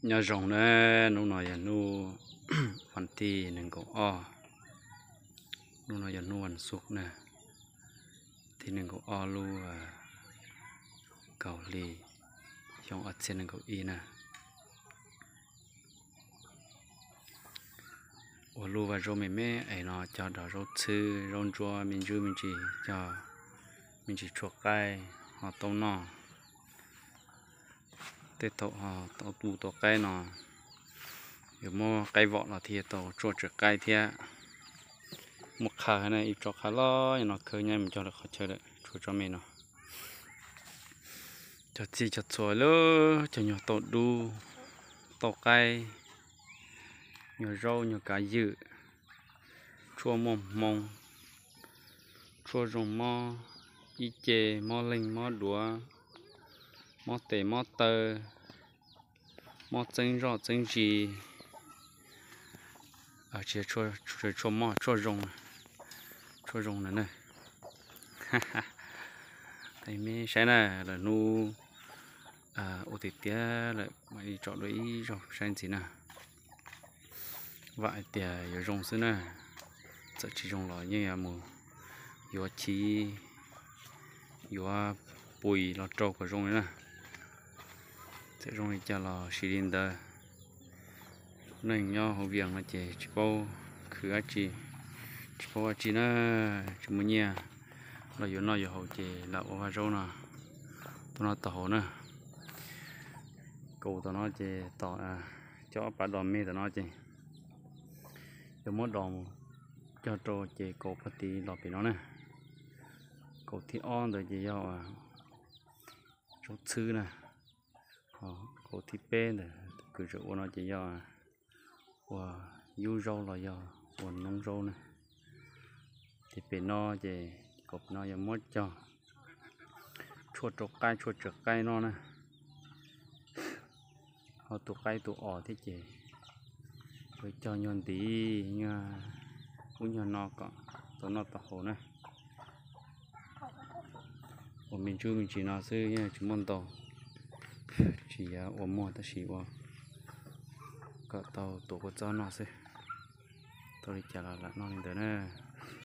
Nyob zoo na, hnub no yog hnub vas thib nees nkaum ob, hnub no yog hnub vas xuv na, thib nees nkaum ob lub kaum hli xyoo ob txhiab nees nkaum ib na. Ua lub vaj zaub me me es no cog dov zaub txhwb zaub ntsuab me ntsis me ntsis, cog me ntsis tshuaj qaib ho tau noj. Tej thaum ho tau tu tau qaib no, yuav muab qaib vom los thiaj tau tshuaj tsawv qaib thiab. Muaj qhawv na, ib tsob qhawv loj no khawb nyab mus cog lawm qhov chaw lawm, tshuaj tsob me no. Cog txhij cog txhua lawm, cog nyuag tauj dub, tauj qaib, nyuag zaub nyuag kav ywm, tshuaj muaj hmoo, tshuaj zoo mob ib ce, mob leeg mob duav, mob tes mob taw, mob txeeb zoj txeeb zis, tshuaj mob tshuaj zoo, tshuaj zoo na na. Me saib na, lawm hnub ua tiag tiag lawm mam li tsom dua ib zaug saib ntxiv na. Vam hais tias yuav zoo xwb na, txawm tsis zoo los yeej yuav mus yuav chiv, yuav pus los rau kom zoo li na. Txawm zoo li cas los sim li ntawd. Neeg nyob hauv Vias no ces tsis paub khwv dab tsi, tsis paub dab tsi na, tsis muaj nyiaj los yuav noj yuav haus ces lam ua vaj zaub no, tau noj tau haus na. Kaus tom no ces tom cov ob pab dos me tom no ces yuav muab dos mus cog rau ces kaus pog tid los pem no na. Kaus thib ob ntawd ces yog zaub txhwb na. Ho kaus thib peb ntawd kws tseem ua no ces yog ua yub zaub los yog ua noob zaub na. Ces pem no ces kaus pem no yog muab cog tshuaj rau qaib tshuaj tsawv qaib noj na. Ho tus qaib tus os thiab ces yuav cog nyuag ntiv nyuag ub nyuag no kom tau noj tau haus na. Ua me ntsuj me ntsis no xwb yeej tsis muaj ntau, tsis yog ua muag tab sis ua kom tau tuav kua txob noj xwb. Tau li cas los lam noj li ntawd na.